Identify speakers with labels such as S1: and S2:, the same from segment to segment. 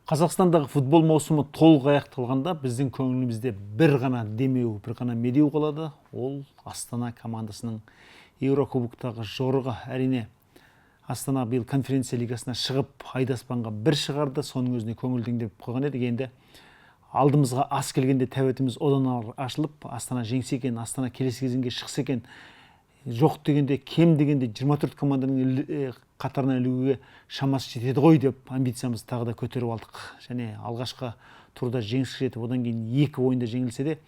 S1: Қазақстандағы футбол маусымы толық аяқталғанда біздің көңілімізде бір ғана демеу, бір ғана медеу қалады. Ол Астана командасының Еурокубоктағы жорығы. Әрине, Астана биыл конференция лигасына шығып, айды аспанға бір шығарды, соның өзіне көңіл деп қойған едік. Енді алдымызға ас келгенде тәбетіміз одан ары ашылып, Астана жеңсе екен, Астана келесі кезеңге шықса екен, жоқ дегенде, кем дегенде 24 команданың қатарына ілігуге шамасы жетеді ғой деп амбициямызды тағы да көтеріп алдық. Және алғашқы турда жеңіске жетіп, одан кейін екі ойында жеңілсе де,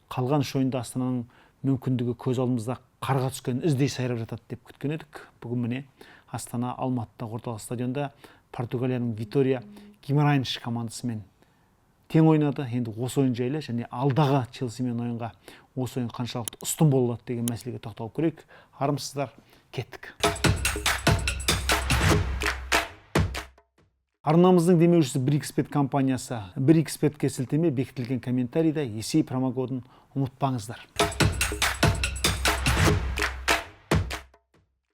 S1: қалған үш ойында Астананың мүмкіндігі көз алдымызда қарға түскен іздей сайрап жатады деп күткен едік. Бүгін міне Астана Алматыдағы орталық стадионда Португалияның Витория Гимарайнш командасымен тең ойнады. Енді осы ойын жайлы және алдағы Челсимен ойынға осы ойын қаншалықты ұстын бола алады деген мәселеге тоқталып көрейік. Армысыздар, кеттік. Арнамыздың демеушісі Бриксбет компаниясы. Бриксбетке сілтеме бекітілген комментарийда Есей промокодын ұмытпаңыздар.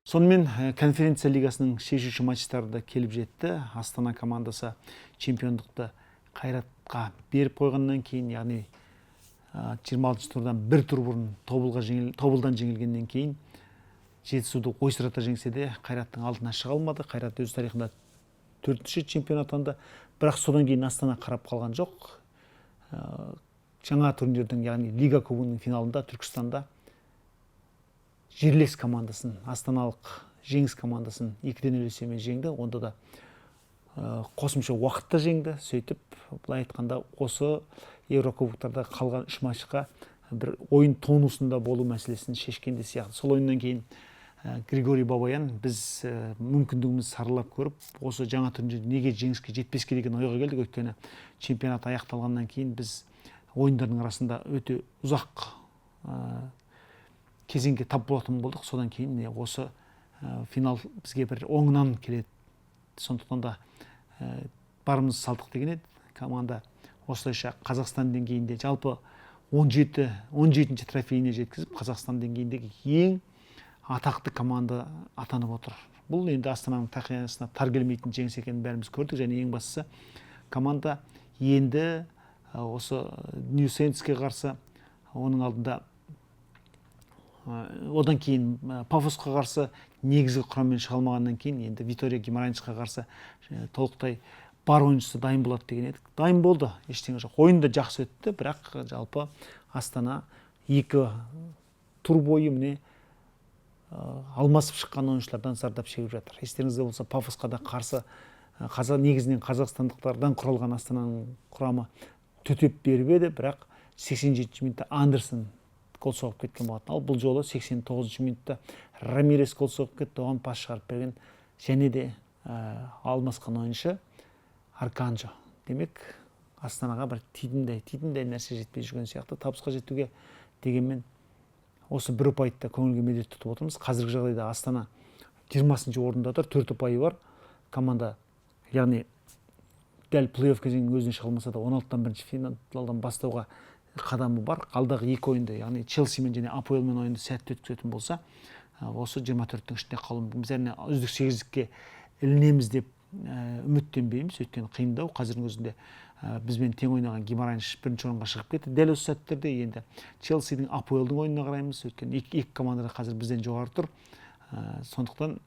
S1: Сонымен конференция лигасының шешуші матчтары да келіп жетті. Астана командасы чемпиондықты Қайратқа беріп қойғаннан кейін, яғни 26 турдан бір тур бұрын Тобылдан жеңілгеннен кейін Жетісуды ойсырата жеңсе де, Қайраттың алдына шыға алмады. Қайрат өз тарихында 4-ші чемпион атанды. Бірақ содан кейін Астана қарап қалған жоқ. Жаңа турнирдің, яғни Лига кубогының финалында Түркістанда жерлес командасын, астаналық Жеңіс командасын 2-0 есебімен жеңді. Онда да қосымша уақытта жеңді. Сөйтіп, былай айтқанда, осы Еурокубоктарда қалған үш матчқа бір ойын тонусында болу мәселесін шешкен де сияқты. Сол ойыннан кейін Григорий Бабаян біз мүмкіндігімізді саралап көріп, осы жаңа турнирде неге жеңіске жетпеске деген ойға келдік. Өйткені чемпионат аяқталғаннан кейін біз ойындардың арасында өте ұзақ кезеңге тап болатын болдық. Содан кейін міне осы финал бізге бір оңынан келеді. Сондықтан да барымызды салдық деген еді. Команда осылайша Қазақстан деңгейінде жалпы 17-ші трофейіне жеткізіп, Қазақстан деңгейіндегі ең атақты команда атанып отыр. Бұл енді Астананың тақиясына тар келмейтін жеңіс екенін бәріміз көрдік. Және ең бастысы, команда енді осы Нью Сейнтске қарсы, оның алдында одан кейін Пафосқа қарсы негізгі құраммен шыға алмағаннан кейін енді Витория Гимарайншқа қарсы толықтай бар ойыншысы дайын болады деген едік. Дайын болды, ештеңе жоқ. Ойын да жақсы өтті, бірақ жалпы Астана екі тур бойы міне алмасып шыққан ойыншылардан зардап шегіп жатыр. Естеріңізде болса, Пафосқа да қарсы негізінен қазақстандықтардан құралған Астананың құрамы төтеп беріп еді, бірақ 87 минутта Андерсон гол соғып кеткен болатын. Ал бұл жолы 89 минутта Рамирес гол соғып кетті. Оған пас шығарып берген және де алмасқан ойыншы Арканжо. Демек, Астанаға бір титімдей нәрсе жетпей жүрген сияқты табысқа жетуге. Дегенмен осы бір ұпайды да көңілге медет тұтып отырмыз. Қазіргі жағдайда Астана 20-шы орында тұр, 4 ұпайы бар. Команда, яғни дәл плей-офф кезеңінің өзіне шыға алмаса да, 16-тан бірінші финалдан бастауға қадамы бар. Алдағы екі ойында, яғни Челсимен және Апоэлмен ойынды сәтті өткізетін болса, осы 24-тің ішінде қалуы мүмкін. Біз әрине үздік 8-ке ілінеміз деп үміттенбейміз, өйткені қиындау. Қазірдің өзінде бізбен тең ойнаған Гимарайнш бірінші орынға шығып кетті. Дәл осы сәттерде енді Челсидің, Апоэлдің ойынына қараймыз, өйткені екі команда да қазір бізден жоғары тұр. Сондықтан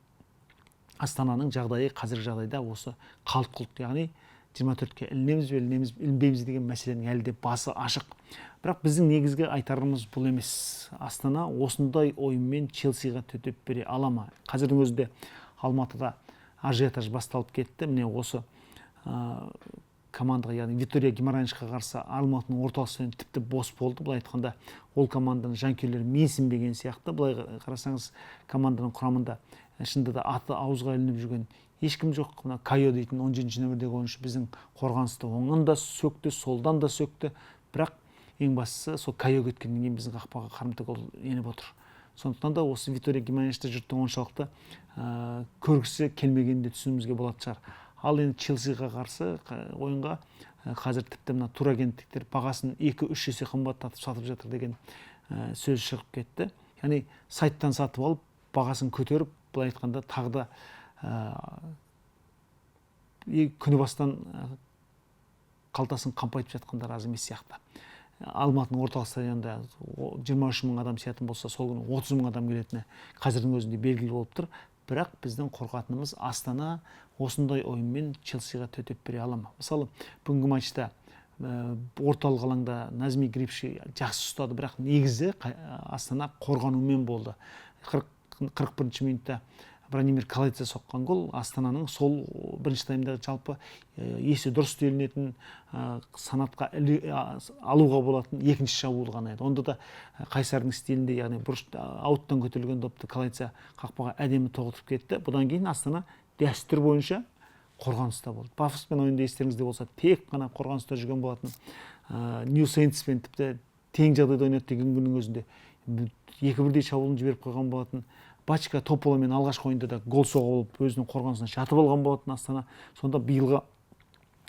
S1: Астананың жағдайы қазіргі жағдайда осы қалт-құлт, яғни 24-ке ілінеміз бе, ілінбейміз деген мәселенің әлі де басы ашық. Бірақ біздің негізгі айтарымыз бұл емес. Астана осындай ойынмен Челсиға төтеп бере ала ма? Қазірдің өзінде Алматыда ажиотаж басталып кетті. Міне осы командаға, яғни Витория Гимарайншқа қарсы Алматының орталық стадионы тіпті бос болды. Былай айтқанда, ол команданың жанкүйерлері менсінбеген сияқты. Былай қарасаңыз, команданың құрамында шынында да аты ауызға ілініп жүрген ешкім жоқ. Мына Кайо дейтін 17-ші нөмірдегі ойыншы біздің қорғанысты оңнан да сөкті, солдан да сөкті. Бірақ ең бастысы, сол Кайо кеткеннен кейін біздің қақпаға қарымта гол еніп отыр. Сондықтан да осы Витория Гимарайншты жұрттың оншалықты көргісі келмегенін де түсінуімізге болатын шығар. Ал енді Челсиға қарсы ойынға қазір тіпті мына турагенттіктер бағасын 2-3 есе қымбаттатып сатып жатыр деген сөз шығып кетті. Яғни сайттан сатып алып, бағасын көтеріп, былай айтқанда, тағы да күні бастан Қалтасын қампайтып жатқандар аз емес сияқты. Алматының орталық стадионында 23 мың адам сиятын болса, сол күні 30 мың адам келетіні қазірдің өзінде белгілі болып тұр. Бірақ біздің қорқатынымыз, Астана осындай ойынмен Челсиға төтеп бере ала ма? Мысалы, бүгінгі матчта орталық алаңда Назми Грипши жақсы ұстады, бірақ негізі Астана қорғанумен болды. 41 минутта Бранимир Калайца соққан гол Астананың сол бірінші таймдағы жалпы есі дұрыс делінетін, санатқа алуға болатын екінші шабуыл ғана еді. Онда да Қайсардың стилінде, яғни бұрыш ауттан көтерілген допты Калайца қақпаға әдемі тоғытып кетті. Бұдан кейін Астана дәстүр бойынша қорғаныста болды. Пафоспен ойында, естеріңізде болса, тек қана қорғаныста жүрген болатын. Нью Сейнтспен тіпті тең жағдайда ойнады деген күннің өзінде екі бірдей шабуылын жіберіп қойған болатын. Бачка Тополамен алғашқы ойында да гол соғып алып, өзінің қорғанысына жатып алған болатын Астана. Сонда биылғы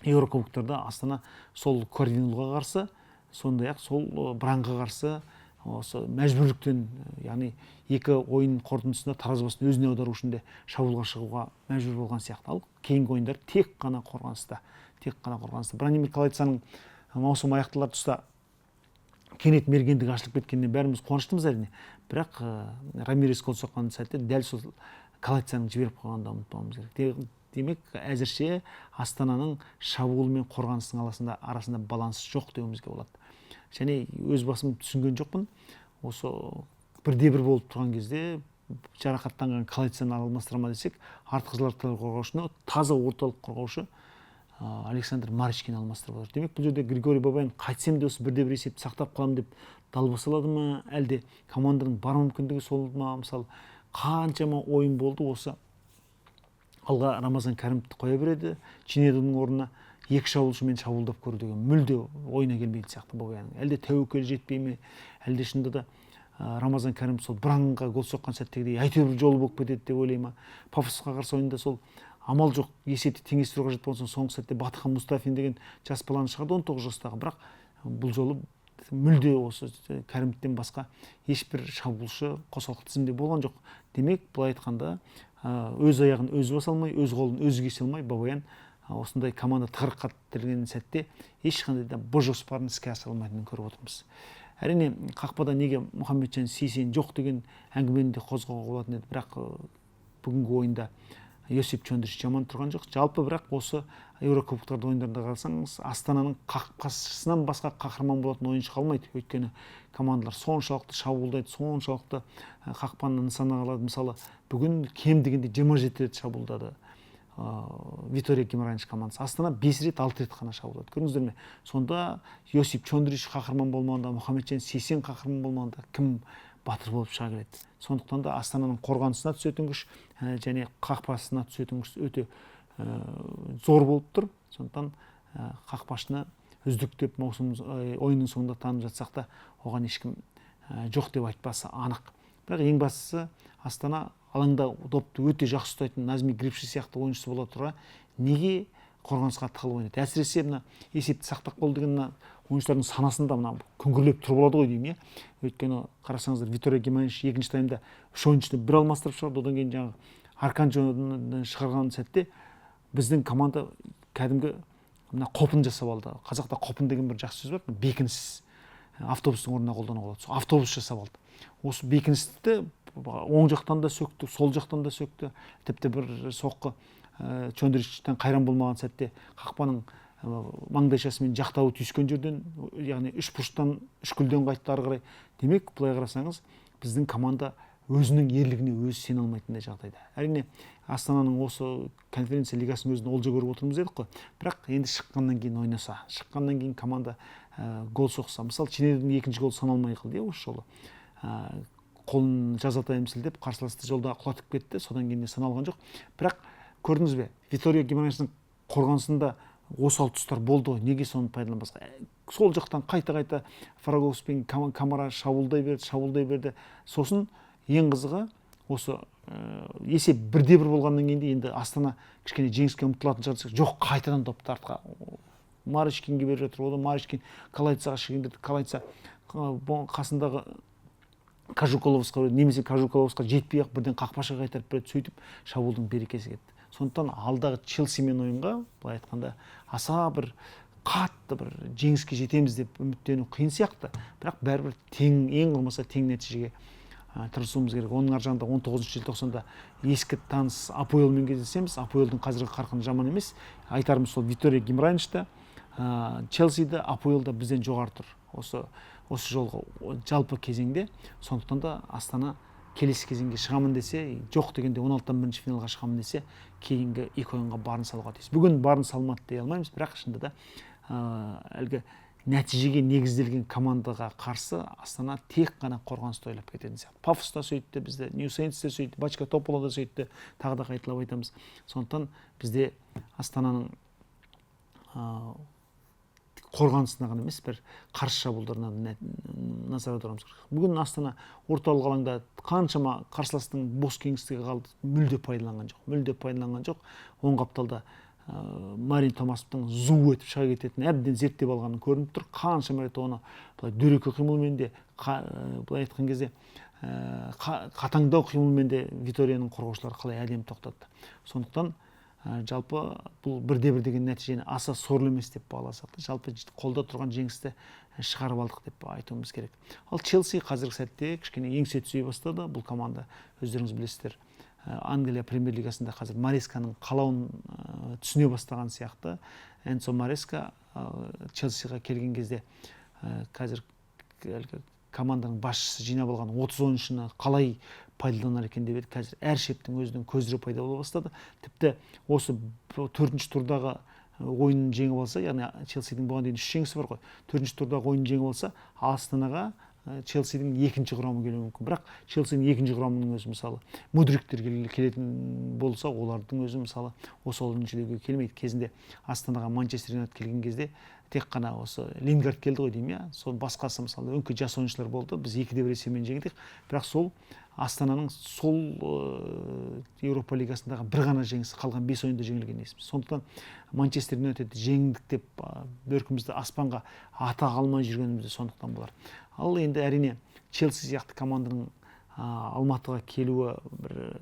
S1: еурокубоктарда Астана сол Корвинулға қарсы, сондай ақ сол Бранға қарсы осы мәжбүрліктен, яғни екі ойын қорытындысында таразы басын өзіне аудару үшін де шабуылға шығуға мәжбүр болған сияқты. Ал кейінгі ойындар тек қана қорғаныста, тек қана қорғаныста. Бранимир Калайцаның маусым аяқталар тұста кенет мергендігі ашылып кеткеніне бәріміз қуаныштымыз, әрине. Бірақ Рамирес гол соққан сәтте дәл сол Калайцаның жіберіп қойғанын да ұмытпауымыз керек. Демек, әзірше Астананың шабуылы мен қорғанысының арасында баланс жоқ деуімізге болады. Және өз басым түсінген жоқпын, осы бірде бір болып тұрған кезде жарақаттанған Калайцаны алмастыра ма десек, артқы жартылай қорғаушыны таза орталық қорғаушы Александр Марочкин алмастырып отыр. Демек, бұл жерде Григорий Бабаян қайтсем де осы бірде бір есепті сақтап қаламын деп далбаса алады ма, әлде команданың бар мүмкіндігі сол ма? Мысалы, қаншама ойын болды, осы алға Рамазан Кәрімовті қоя береді Чинедуның орнына. Екі шабуылшымен шабуылдап көру деген мүлде ойына келмейтін сияқты Бабаянның. Әлде тәуекел жетпей ме, әлде шынында да Рамазан Кәрімов сол Бранға гол соққан сәттегідей әйтеуір бір жолы болып кетеді деп ойлай ма? Пафосқа қарсы ойында сол амал жоқ, есепті теңестіру қажет болған соң, соңғы сәтте Батыхан Мұстафин деген жас баланы шығарды, 19 жастағы. Бірақ бұл жолы мүлде осы Кәрімовтен басқа ешбір шабуылшы қосалқы тізімде болған жоқ. Демек, былай айтқанда, өз аяғын өзі баса алмай, өз қолын өзі кесе алмай, Бабаян осындай команда тығырыққа тірелген сәтте ешқандай да Б жоспарын іске асыра алмайтынын көріп отырмыз. Әрине, қақпада неге Мұхамеджан Сейсен жоқ деген әңгімені де қозғауға болатын еді, бірақ бүгінгі ойында Йосип Чондрич жаман тұрған жоқ жалпы. Бірақ осы еурокубоктардың ойындарында қарасаңыз, Астананың қақпашысынан басқа қаһарман болатын ойыншы қалмайды. Өйткені командалар соншалықты шабуылдайды, соншалықты қақпаны нысанаға алады. Мысалы, бүгін кем дегенде 27 рет шабуылдады Витория Гимаранш командасы, Астана 5 рет, 6 рет қана шабуылдады. Көрдіңіздер ме? Сонда Йосип Чондрич қаһарман болмағанда, Мұхамеджан Сейсен қаһарман болмағанда, кім батыр болып шыға келеді? Сондықтан да Астананың қорғанысына түсетін күш және қақпасына түсетін күш өте зор болып тұр. Сондықтан қақпашыны үздік деп маусым ойынның соңында танып жатсақ та, оған ешкім жоқ деп айтпасы анық. Бірақ ең бастысы, Астана алаңда допты өте жақсы ұстайтын Назми Грипши сияқты ойыншысы бола тұра, неге қорғанысқа тығылып ойнайды? Әсіресе мына есепті сақтап қалу деген мына ойыншылардың санасында мына күңгірлеп тұрып алады ғой деймін, иә. Өйткені қарасаңыздар, Витория Гимаранш екінші таймда үш ойыншыны бір алмастырып шығарды. Одан кейін жаңағы Арканджоны шығарған сәтте біздің команда кәдімгі мына қопын жасап алды. Қазақта қопын деген бір жақсы сөз бар, бекініс, автобустың орнына қолдануға болады. Сол автобус жасап алды. Осы бекіністі оң жақтан да сөкті, сол жақтан да сөкті. Тіпті бір соққы Чондричтен қайран болмаған сәтте қақпаның маңдайшасымен жақтауы түйіскен жерден, яғни үш бұрыштан, үшкілден қайтты ары қарай. Демек, былай қарасаңыз, біздің команда өзінің ерлігіне өзі сене алмайтындай жағдайда. Әрине, Астананың осы конференция лигасының өзін олжа көріп отырмыз дедік қой, бірақ енді шыққаннан кейін ойнаса, шыққаннан кейін команда гол соқса. Мысалы, Чинедудің екінші голы саналмай қалды, иә. Осы жолы қолын жазатайым сілтеп, қарсыласты жолда құлатып кетті, содан кейін де саналған жоқ. Бірақ көрдіңіз бе, Витория Гимаранштың қорғанысында осал тұстар болды ғой, неге соны пайдаланбасқа? Сол жақтан қайта қайта Фраговс пен Камара шабуылдай берді, шабуылдай берді. Сосын ең қызығы, осы есеп бірде бір болғаннан кейін де енді Астана кішкене жеңіске ұмтылатын шығар десек, жоқ, қайтадан допты артқа Марочкинге беріп жатыр. Одан Марочкин Калайцаға шегендірді, Калайца қасындағы Кажуколовсқа береді немесе Кажуколовсқа жетпей ақ бірден қақпашыға қайтарып береді. Сөйтіп шабуылдың берекесі кетті. Сондықтан алдағы Челсимен ойынға, былай айтқанда, аса бір Қатты бір жеңіске жетеміз деп үміттену қиын сияқты, бірақ бәрібір тең, ең болмаса тең нәтижеге тырысуымыз керек. Оның ар жағында 19 желтоқсанда ескі таныс АПОЭЛмен кездесеміз. АПОЭЛдің қазіргі қарқыны жаман емес. Айтарымыз сол, Витория Гимараньшта, Челсиді, АПОЭЛ да бізден жоғары тұр осы жолғы жалпы кезеңде. Сондықтан да Астана келесі кезеңге шығамын десе, жоқ дегенде 16-тан бірінші финалға шығамын десе, кейінгі екі ойынға барын салуға тиіс. Бүгін барын салмады дей алмаймыз, бірақ шынында да әлгі нәтижеге негізделген командаға қарсы Астана тек қана қорғанысты ойлап кететін сияқты. Пафос та сөйтті бізді, Нью Сейнтс те сөйтті, Бачка Топола да сөйтті, тағы да қайталап айтамыз. Сондықтан бізде Астананың қорғанысына ғана емес, бір қарсы шабуылдарына да назар аударуымыз керек. Бүгін Астана орталық алаңда қаншама қарсыластың бос кеңістігі қалды, мүлде пайдаланған жоқ, мүлде пайдаланған жоқ. Оң қапталда Марин Томасовтың зу етіп шыға кететінін әбден зерттеп алғаны көрініп тұр. Қаншама рет оны былай дөрекі қимылмен де, былай айтқан кезде, қатаңдау қимылмен де Виторияның қорғаушылары қалай әдемі тоқтатты. Сондықтан жалпы бұл бірде бір деген нәтижені аса сорлы емес деп бағаласақ та, жалпы қолда тұрған жеңісті шығарып алдық деп айтуымыз керек. Ал Челси қазіргі сәтте кішкене еңсе түзей бастады. Бұл команда, өздеріңіз білесіздер, Англия премьер лигасында қазір Маресканың қалауын түсіне бастаған сияқты. Энцо Мареска Челсиға келген кезде қазір әлгі команданың басшысы жинап алған 30 ойыншыны қалай пайдаланар екен деп еді. Қазір әр шептің өзінің көзірі пайда бола бастады. Тіпті осы төртінші турдағы ойынын жеңіп алса, яғни Челсидің бұған дейін үш жеңісі бар ғой, төртінші турдағы ойынын жеңіп алса, Астанаға Челсидің екінші құрамы келуі мүмкін. Бірақ Челсидің екінші құрамының өзі, мысалы, Мудриктер келетін болса, олардың өзі, мысалы, осы ойын келмейді. Кезінде Астанаға Манчестер Юнайтед келген кезде тек қана осы Лингард келді ғой деймін, иә, сол басқасы, мысалы, өңкей жас ойыншылар болды. Біз 2-1 есебімен жеңдік, бірақ сол Астананың сол Еуропа лигасындағы бір ғана жеңісі, қалған бес ойында жеңілген есіміз. Сондықтан Манчестер Юнайтедті жеңдік деп бөркімізді аспанға ата алмай жүргеніміз де сондықтан болар. Ал енді, әрине, Челси сияқты команданың Алматыға келуі бір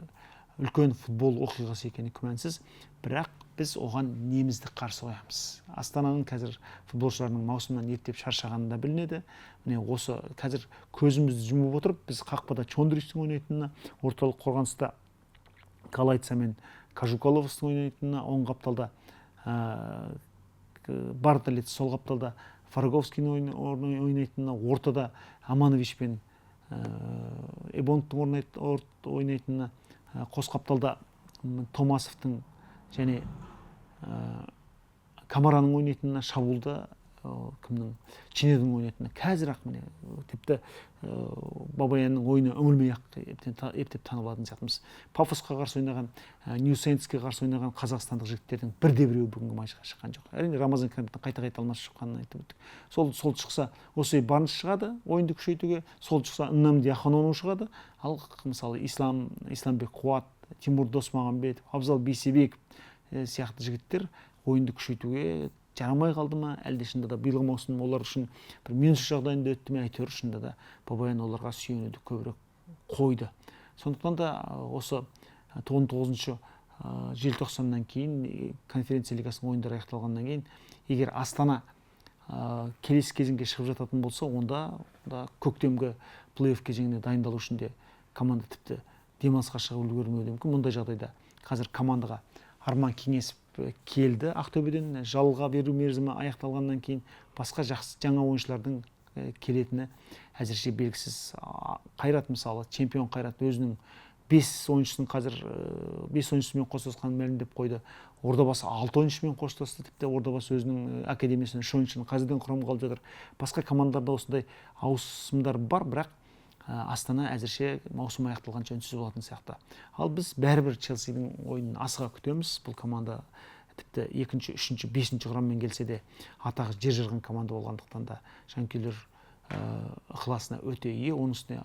S1: үлкен футбол оқиғасы екені күмәнсіз, бірақ біз оған немізді қарсы қоямыз? Астананың қазір футболшыларының маусымнан ептеп шаршағаны да білінеді. Міне, осы қазір көзімізді жұмып отырып, біз қақпада Чондриктің ойнайтынына, орталық қорғаныста Калайца мен Кажукаловстың ойнайтынына, оң қапталда Бартолец, сол қапталда Фраговскийдің ойнайтынына, ортада Аманович пен Эбонгтың ойнайтынына, қос қапталда Томасовтың және Камараның ойнайтынына, шабуылда кімнің, Чинедің ойнайтынына қазір ақ, міне, тіпті Бабаянның ойыны үңілмей ақ ептеп танып алатын сияқтымыз. Пафосқа қарсы ойнаған, Нью Сейнтске қарсы ойнаған қазақстандық жігіттердің бірде біреуі бүгінгі матчқа шыққан жоқ. Әрине, Рамазан Кәрімовтің қайта қайта алмасып шыққанын айтып өттік. Сол шықса, осы Барнс шығады ойынды күшейтуге, сол шықса, Ннамди Аханону шығады. Ал мысалы, Исламбек Қуат, Тимур Досмағамбетов, Абзал Бейсебеков сияқты жігіттер ойынды күшейтуге жарамай қалды ма, әлде шынында да биылғы маусым олар үшін бір минус жағдайында өтті ме, әйтеуір шынында да Бабаян оларға сүйенуді көбірек қойды. Сондықтан да осы 19 желтоқсаннан кейін, конференция лигасының ойындары аяқталғаннан кейін, егер Астана келесі кезеңге шығып жататын болса, онда да көктемгі плей офф кезеңіне дайындалу үшін де команда тіпті демалысқа шығып үлгермеуі де мүмкін. Мұндай жағдайда қазір командаға Арман Кеңесов келді Ақтөбеден, жалға беру мерзімі аяқталғаннан кейін. Басқа жақсы жаңа ойыншылардың келетіні әзірше белгісіз. Қайрат, мысалы, чемпион Қайрат өзінің бес ойыншысын қазір бес ойыншысымен қоштасқанын мәлімдеп қойды. Ордабасы алты ойыншымен қоштасты. Тіпті Ордабасы өзінің академиясынан үш ойыншыны қазірден құрамға алып жатыр. Басқа командаларда осындай ауысымдар бар, бірақ Астана әзірше маусым аяқталғанша үнсіз болатын сияқты. Ал біз бәрібір Челсидің ойынын асыға күтеміз. Бұл команда тіпті екінші, үшінші, бесінші құраммен келсе де, атағы жер жарған команда болғандықтан да, жанкүйерлер ықыласына өте ие. Оның үстіне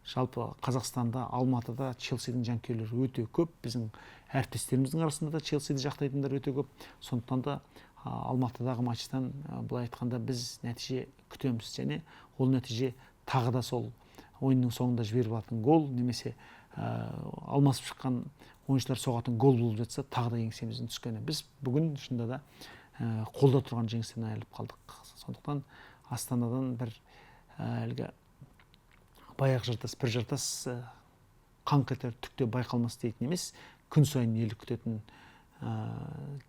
S1: жалпы Қазақстанда, Алматыда Челсидің жанкүйерлері өте көп. Біздің әріптестеріміздің арасында да Челсиді жақтайтындар өте көп. Сондықтан да Алматыдағы матчтан, былай айтқанда, біз нәтиже күтеміз және ол нәтиже тағы да сол ойынның соңында жіберіп алатын гол немесе алмасып шыққан ойыншылар соғатын гол болып жатса, тағы да еңсеміздің түскені. Біз бүгін шынында да Қолда тұрған жеңістен айырылып қалдық. Сондықтан Астанадан бір әлгі баяғы жартас, бір жартас қаңқ етер түк те байқалмас дейтін емес, күн сайын ерлік күтетін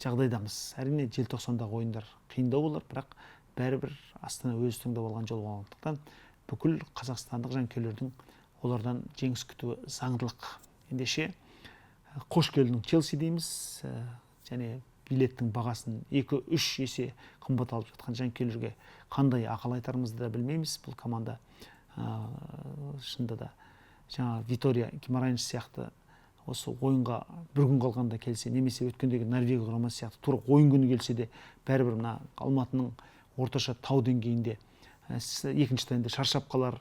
S1: жағдайдамыз. Әрине, желтоқсандағы ойындар қиындау болар, бірақ бәрібір Астана өзі таңдап алған жол болғандықтан, бүкіл қазақстандық жанкүйерлердің олардан жеңіс күтуі заңдылық. Ендеше, қош келдің, Челси, дейміз. Және билеттің бағасын 2-3 есе қымбат алып жатқан жанкүйерлерге қандай ақыл айтарымызды да білмейміз. Бұл команда шынында да жаңа Витория Гимарайнш сияқты осы ойынға бір күн қалғанда келсе немесе өткендегі Норвегия құрамасы сияқты тура ойын күні келсе де, бәрібір мына Алматының орташа тау деңгейінде екінші таймда шаршап қалар,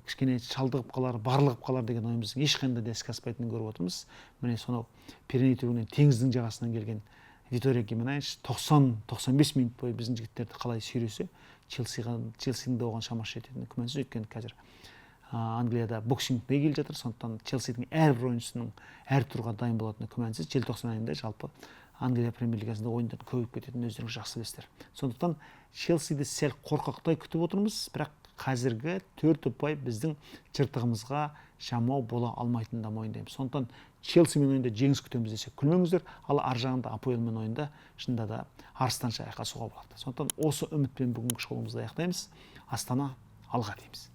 S1: кішкене шалдығып қалар, барлығып қалар деген ойымыздың ешқандай да іске аспайтынын көріп отырмыз. Міне, сонау Пиреней түбінен, теңіздің жағасынан келген Витория Гимарайнш 90-95 минут бойы біздің жігіттерді қалай сүйресе, Челсиға, Челсидің де оған шамасы жететіні күмәнсіз. Өйткені қазір Англияда Боксинг Дэй келе жатыр, сондықтан Челсидің әрбір ойыншысының әр турға дайын болатыны күмәнсіз. Желтоқсан айында жалпы Англия Премьер лигасында ойындардың көбейіп кететінін өздеріңіз жақсы білесіздер. Сондықтан Челсиді сәл қорқақтай күтіп отырмыз, бірақ қазіргі төрт ұпай біздің жыртығымызға жамау бола алмайтынын да мойындаймыз. Сондықтан Челсимен ойында жеңіс күтеміз десек, күлмеңіздер. Ал ар жағында АПОЭЛмен ойында шынында да арыстанша айқасуға болады. Сондықтан осы үмітпен бүгінгі шолуымызды аяқтаймыз. Астана, алға дейміз!